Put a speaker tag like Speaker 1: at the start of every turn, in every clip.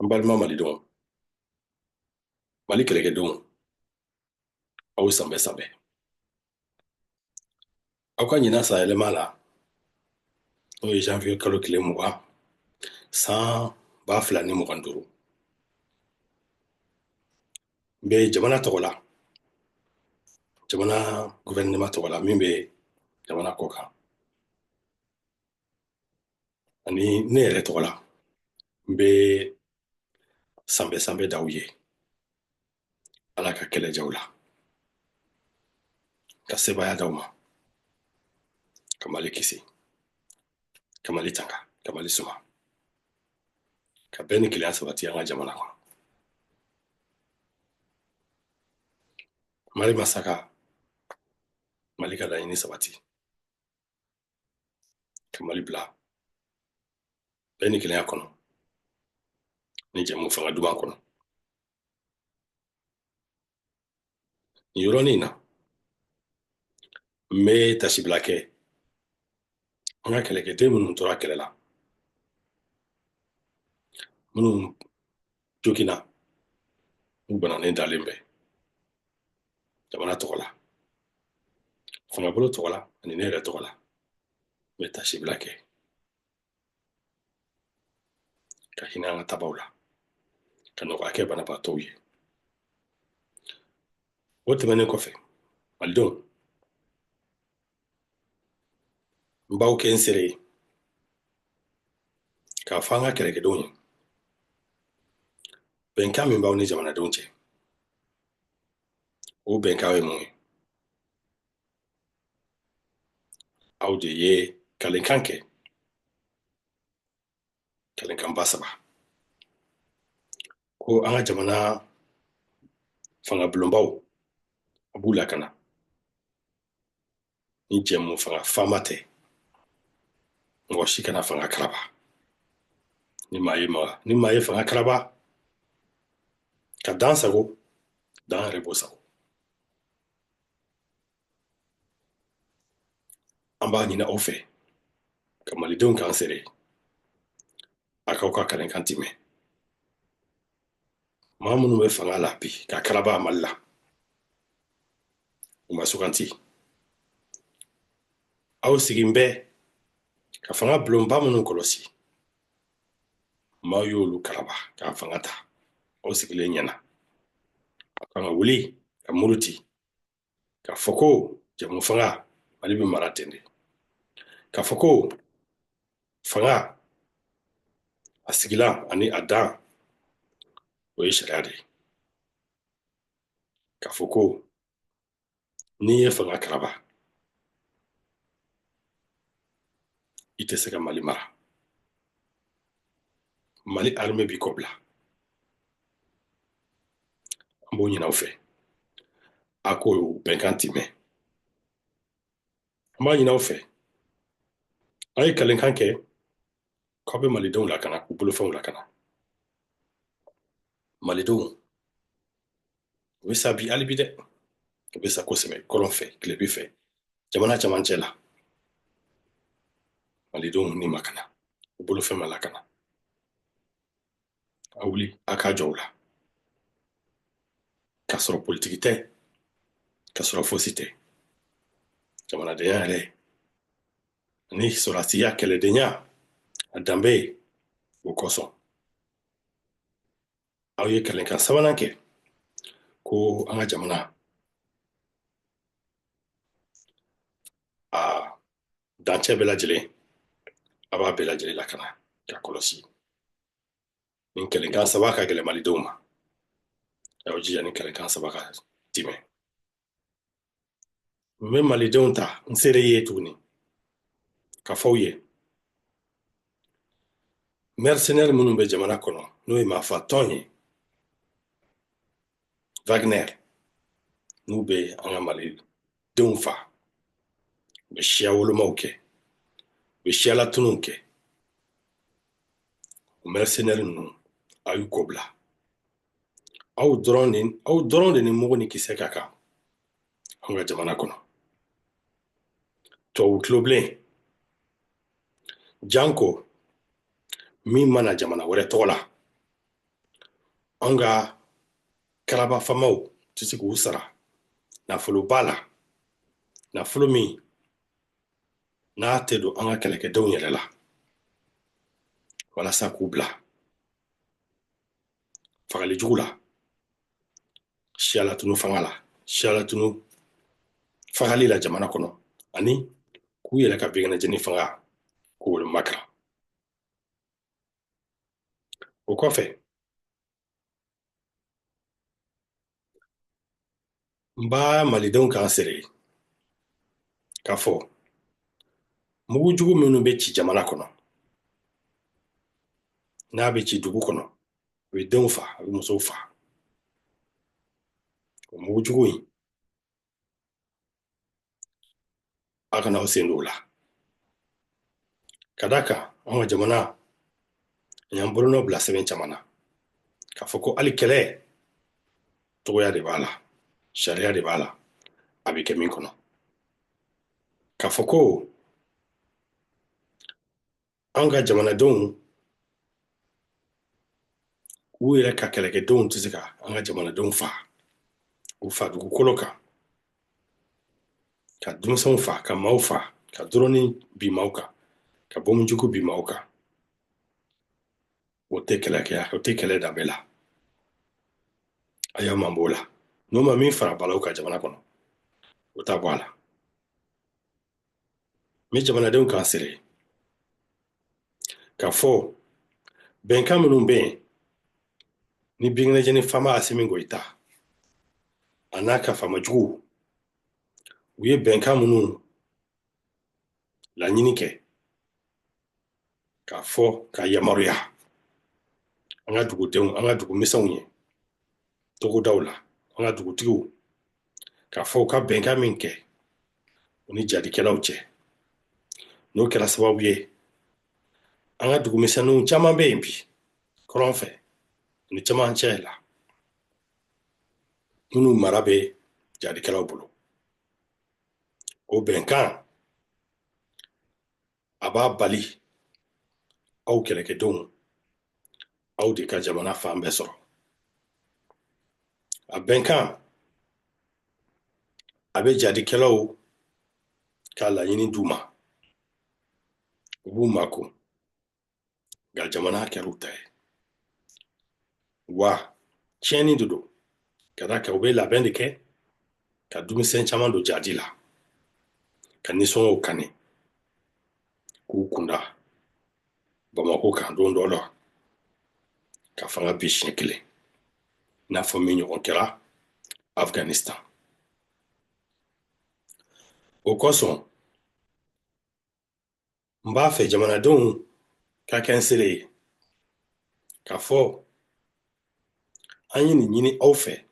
Speaker 1: An balima malidenw, Mali kɛlɛkɛdenw, aw sanbɛ sanbɛ. Aw ka ɲinan san yɛlɛma la, n'o ye janvier kalo tile 20 san 2025, n bɛ jamana tɔgɔ la, jamana gouvernement tɔgɔ la min bɛ jamana kɔ kan, ani ne yɛrɛ tɔgɔ la, n bɛ sanbɛ sanbɛ d'aw ye. Ala ka kɛlɛ j'aw la, ka sebaaya d'aw ma, ka Mali kisi, ka Mali tanga, ka Mali suma, ka bɛn ni kelenya sabati an ka jamana kɔnɔ. Mali masa ka Mali ka laɲini sabati, ka Mali bila bɛn ni kelenya kɔnɔ ni jɛmu fanga duman kɔnɔ. Nin yɔrɔnin na, n bɛ tasibila kɛ an ka kɛlɛkɛden minnu tora kɛlɛ la, minnu joginna, n'u bananen dalen bɛ, jamana tɔgɔ la, fangabolo tɔgɔ la, ani ne yɛrɛ tɔgɔ la, n bɛ tasibila kɛ ka hinɛ an ka tabaw la, ka nɔgɔya kɛ banabaatɔw ye. O tɛmɛnen kɔfɛ, malidenw, n b'aw kɛ n seere ye k'a fɔ an ka kɛlɛkɛdenw ye, bɛnkan min b'aw ni jamanadenw cɛ, o bɛnkan ye mun ye? Aw de ye kalenkan kɛ, kalenkanba saba, ko an ka jamana fanga bulonbaw, a b'u lakana ni jɛmu fanga faama tɛ, mɔgɔ si kana fanga karaba. Ni maa ye fanga karaba ka dan sago, dan yɛrɛ b'o sago. An b'a ɲini aw fɛ ka malidenw k'an seere, a k'aw ka kalenkan timɛ. Maa minnu bɛ fanga la bi ka karaba Mali la, u ma suganti. Aw sigin bɛ ka fanga bulonba minnu kɔlɔsi, maaw y'olu karaba k'a fanga ta aw sigilen ɲɛna. A kan ka wuli ka muruti k'a fɔ ko jɛmu fanga, Mali bɛ mara ten de, k'a fɔ ko fanga a sigilan ani a dan, o ye sariya de ye, k'a fɔ ko n'i ye fanga karaba, i tɛ se ka Mali mara, Mali armée b'i kɔ bila. An b'o ɲini aw fɛ, a k'o bɛnkan timɛ. An b'a ɲini aw fɛ, a ye kalenkan kɛ k'aw bɛ malidenw lakana, k'u bolofɛnw lakana. Malidenw, u bɛ sa bi, hali bi dɛ, u bɛ sa kosɛbɛ, kɔrɔn fɛ, tilebi fɛ, jamana camancɛ la. Malidenw ni ma kana, u bolofɛn ma lakana. A wuli, a k'a jɔ u la, k'a sɔrɔ politiki tɛ, k'a sɔrɔ fosi tɛ. Jamanadenya yɛrɛ ani sɔrɔdasiya, kɛlɛdenya, a danbe o kosɔn. Aw ye kalenkan sabanan kɛ ko an ka jamana a dancɛ bɛɛ lajɛlen, a b'a bɛɛ lajɛlen lakana ka kɔlɔsi. Nin kalenkan saba ka gɛlɛn malidenw ma. Aw jija ni kalenkan saba ka timɛ. N bɛ malidenw ta n seere ye tuguni ka fɔ aw ye, mercenaire minnu bɛ jamana kɔnɔ, n'o ye maafatɔn ye, Wagner, n'u bɛ an ka malidenw fa, u bɛ siya wolomaw kɛ, u bɛ siyalatununw kɛ, o mercenaire ninnu, a y'u kɔ bila. Aw dɔrɔn de ni mugu ni kisɛ ka kan an ka jamana kɔnɔ. Tubabu tulobilen janko min mana jamana wɛrɛ tɔgɔ la. Anw ka karaba faamaw tɛ se k'u sara nafoloba la, nafolo min n'a tɛ don an ka kɛlɛkɛdenw yɛrɛ la walasa k'u bila fagali jugu la, siyalatunu fanga la, siyalatunu fagali la jamana kɔnɔ, ani k'u yɛrɛ ka bɛnkɛnɛjɛni fanga k'o makaran. O kɔfɛ, n b'a malidenw kan seere k'a fɔ mugujugu minnu bɛ ci jamana kɔnɔ, n'a bɛ ci dugu kɔnɔ, a bɛ denw fa, a bɛ musow fa, o mugujugu in, a kana aw sen don o la, ka d'a kan an ka jamana, an y'an bolonɔ bila sɛbɛn caman na k'a fɔ ko hali kɛlɛ cogoya de b'a la, sariya de b'a la, a bɛ kɛ min kɔnɔ, k'a fɔ ko an ka jamanadenw, u yɛrɛ ka kɛlɛkɛdenw tɛ se ka an ka jamanadenw fa u fa dugukolo kan, ka denmisɛnw fa, ka maaw fa, ka drone bin maaw kan, ka bɔnmujugu bin maaw kan. O tɛ kɛlɛ kɛ, o tɛ kɛlɛ danbe la. A y'aw mabɔ o la. N'o ma min fara balawu kan jamana kɔnɔ, o t'a bɔ a la. N bɛ jamanadenw kan seere k'a fɔ bɛnkan minnu bɛ yen ni binkɛnɛjɛni faama Asimi Goyita a n'a ka faama juguw, u ye bɛnkan minnu laɲini kɛ k'a fɔ ka yamaruya an ka dugudenw, an ka dugu misɛnw ye togodaw la, an ka dugutigiw, k'a fɔ u ka bɛnkan min kɛ u ni jadikɛlaw cɛ, n'o kɛra sababu ye an ka dugu misɛnninw caman bɛ yen bi kɔrɔn fɛ ni cɛmancɛ la, minnu mara bɛ jadikɛlaw bolo, o bɛnkan a b'a bali aw kɛlɛkɛdenw, aw de ka jamana fan bɛɛ sɔrɔ. A bɛnkan a bɛ jadikɛlaw ka laɲini d'u ma, u b'u mako, nka jamana kɛra u ta ye. Wa tiɲɛni de don, ka d'a kan u bɛ labɛn de kɛ ka denmisɛn caman don jadi la, ka nisɔngɔw kani, k'u kunda Bamakɔ kan don dɔ la, ka fanga bin siɲɛ kelen, i n'a fɔ min ɲɔgɔn kɛra Afghanistan. O kosɔn n b'a fɛ jamanadenw ka kɛ n seere ye k'a fɔ an ye nin ɲini aw fɛ,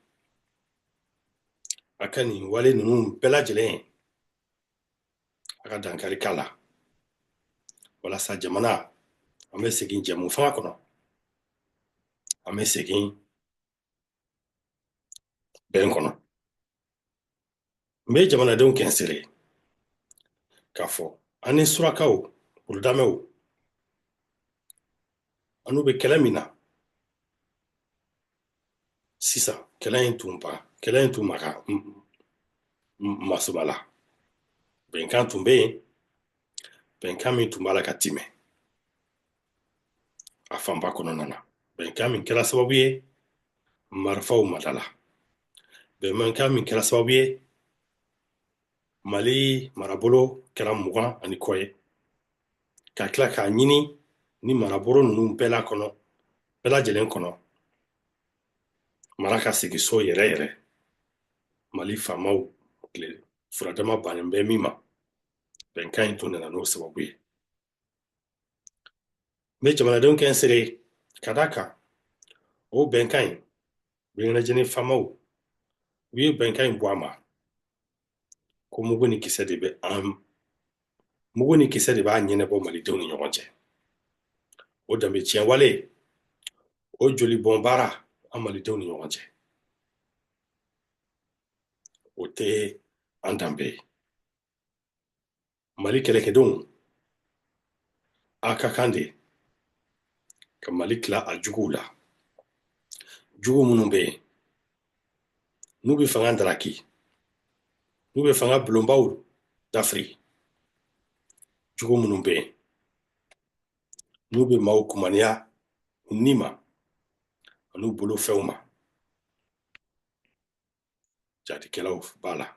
Speaker 1: a ka nin wale ninnu bɛɛ lajɛlen, a ka dankari k'a la, walasa jamana an bɛ segin jɛmu fanga kɔnɔ, an bɛ segin bɛn kɔnɔ. N bɛ jamanadenw kɛ n seere k'a fɔ an ni surakaw, burudamɛw, an n'u bɛ kɛlɛ min na sisan, kɛlɛ in tun ba kɛlɛ in tun ma ka masuma la. Bɛnkan tun bɛ yen, bɛnkan min tun b'a la ka timɛ a fanba kɔnɔna na, bɛnkan min kɛra sababu ye marifaw madala, bɛnkan min kɛra sababu ye Mali marabolo kɛra 20 ani kɔ ye, ka tila k'a ɲini ni marabolo ninnu bɛɛ la kɔnɔ, bɛɛ lajɛlen kɔnɔ, mara ka segin so yɛrɛ yɛrɛ. Mali faamaw tile furadama bannen bɛ min ma, bɛnkan in tun nana n'o sababu ye. N bɛ jamanadenw kɛ n seere ka d'a kan o bɛnkan in, bɛnkɛnɛjɛni faamaw, u ye bɛnkan in bɔ a ma ko mugu ni kisɛ de bɛ an mugu ni kisɛ de b'a ɲɛnabɔ malidenw ni ɲɔgɔn cɛ. O danbe tiɲɛ wale, o joli bɔn baara an malidenw ni ɲɔgɔn cɛ, o tɛ an danbe ye. Mali kɛlɛkɛdenw, a ka kan de ka Mali tila a juguw la. Jugu minnu bɛ yen, n'u bɛ fanga daraki, n'u bɛ fanga bulonbaw dafiri, jugu minnu bɛ yen, n'u bɛ maaw kumaniya u ni ma an'u bolofɛnw ma, jaadikɛlaw b'a la.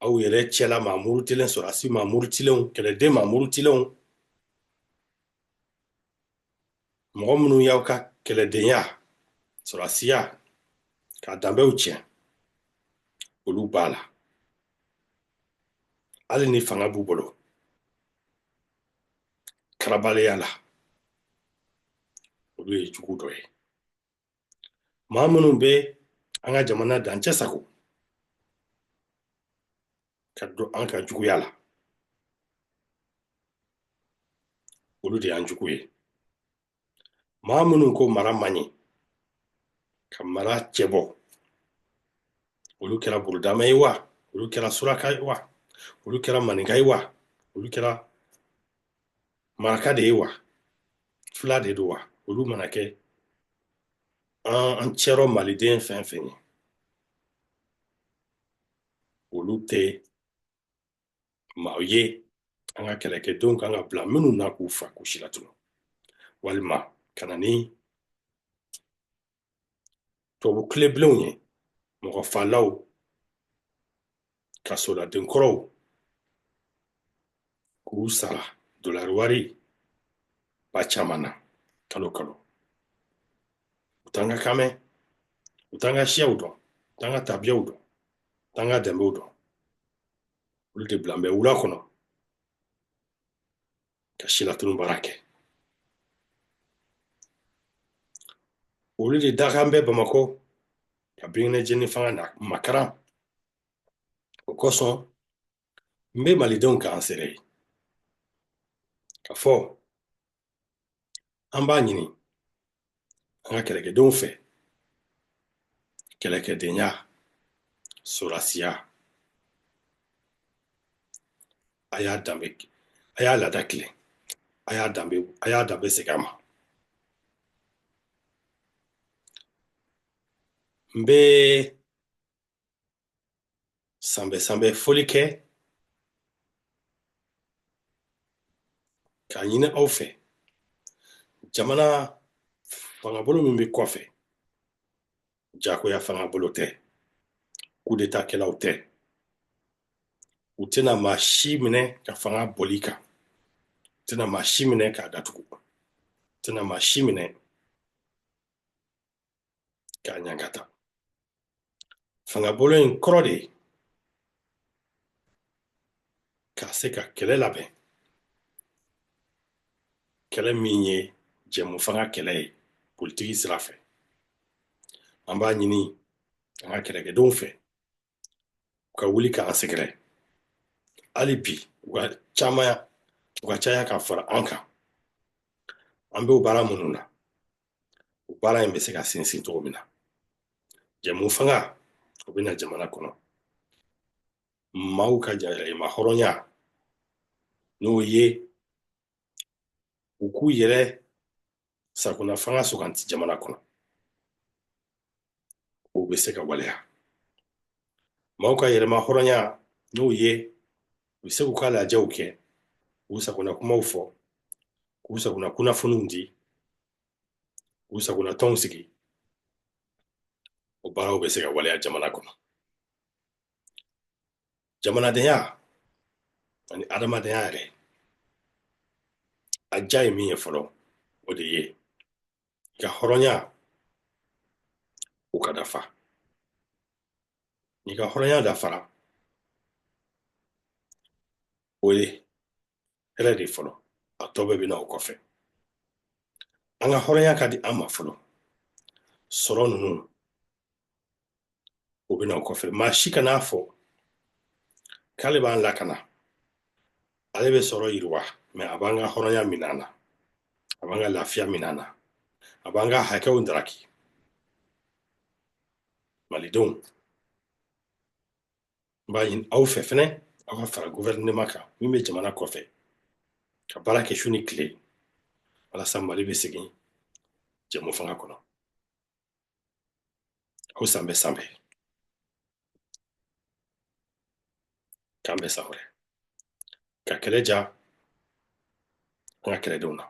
Speaker 1: Aw yɛrɛ cɛla maa murutilen, sɔrɔdasi maa murutilenw, kɛlɛden maa murutilenw, mɔgɔ minnu y'aw ka kɛlɛdenya, sɔrɔdasiya k'a danbew tiɲɛ, olu b'a la. Hali ni fanga b'u bolo karabaliya la, olu ye jugu dɔ ye. Maa minnu bɛ an ka jamana dancɛ sago ka don an ka juguya la, olu de y'an jugu ye. Maa minnu ko mara man ɲi, ka mara cɛbɔ, olu kɛra burudama ye wa, olu kɛra suraka ye wa, olu kɛra maninka ye wa, olu kɛra maraka de ye wa, fila de don wa, olu mana kɛ an cɛrɔ maliden fɛn fɛn ye, olu tɛ maa ye an ka kɛlɛkɛdenw kan ka bila minnu na k'u fa k'u si latunu, walima ka na ni tubabu tilebilenw ye, mɔgɔ falaw, kasoladen kɔrɔw, k'u sara dolari wari ba caman na kalo kalo. U t'an ka kan mɛn, u t'an ka siyaw dɔn, u t'an ka tabiyaw dɔn, u t'an ka danbew dɔn. Olu de bila bɛ wula kɔnɔ ka silatunu baara kɛ. Olu de dakan bɛ Bamakɔ ka binkɛnɛ jeni fanga na makaran. O kosɔn n bɛ malidenw k'an sere ye ka fɔ an b'a ɲini an ka kɛlɛkɛdenw fɛ, kɛlɛkɛdenya, sɔrɔdasiya, a y'a danbe, a y'a laada tilen, a y'a danbe segin a ma. N bɛ sanbɛ sanbɛ foli kɛ k'a ɲini aw fɛ, jamana fangabolo min bɛ kɔfɛ, jagoya fangabolo tɛ, coup d'état kɛlaw tɛ, u tɛna maa si minɛ ka fanga boli kan, u tɛna maa si minɛ k'a datugu, u tɛna maa si minɛ k'a ɲangata. Fangabolo in kɔrɔ de ye ka se ka kɛlɛ labɛn, kɛlɛ min ye jɛmu fanga kɛlɛ ye politiki sira fɛ. An b'a ɲini an ka kɛlɛkɛdenw fɛ u ka wuli k'an sɛgɛrɛ hali bi, u ka caman, u ka caya ka fara an kan. An bɛ o baara minnu na, o baara in bɛ se ka sinsin cogo min na, jɛmu fanga o bɛ na jamana kɔnɔ, maaw ka yɛrɛma hɔrɔnya, n'o ye u k'u yɛrɛ sakona fanga suganti jamana kɔnɔ, o bɛ se ka waleya. Maaw ka yɛrɛma hɔrɔnya, n'o ye u bɛ se k'u ka lajɛw kɛ, k'u sakona kumaw fɔ, k'u sakona kunnafoniw di, k'u sakona tɔnw sigi, o baaraw bɛ se ka waleya jamana kɔnɔ. Jamanadenya ani adamadenya yɛrɛ, a diya ye min ye fɔlɔ, o de ye i ka hɔrɔnya o ka dafa. N'i ka hɔrɔnya dafara, o ye hɛrɛ de fɔlɔ, a tɔ bɛɛ bɛ na o kɔfɛ. An ka hɔrɔnya ka di an ma fɔlɔ, sɔrɔ ninnu o bɛ na o kɔfɛ. Maa si kan'a fɔ k'ale b'an lakana, ale bɛ sɔrɔ yiriwa, mais a b'an ka hɔrɔnya minɛ an na, a b'an ka lafiya minɛ an na, a b'an ka hakɛw daraki. Malidenw, n b'a ɲini aw fɛ fɛnɛ, aw ka fara gouvernement kan min bɛ jamana kɔfɛ, ka baara kɛ su ni tile walasa Mali bɛ segin jɛmu fanga kɔnɔ. Aw san bɛɛ, san bɛɛ, k'an bɛn san wɛrɛ ka kɛlɛ ja an ka kɛlɛdenw na.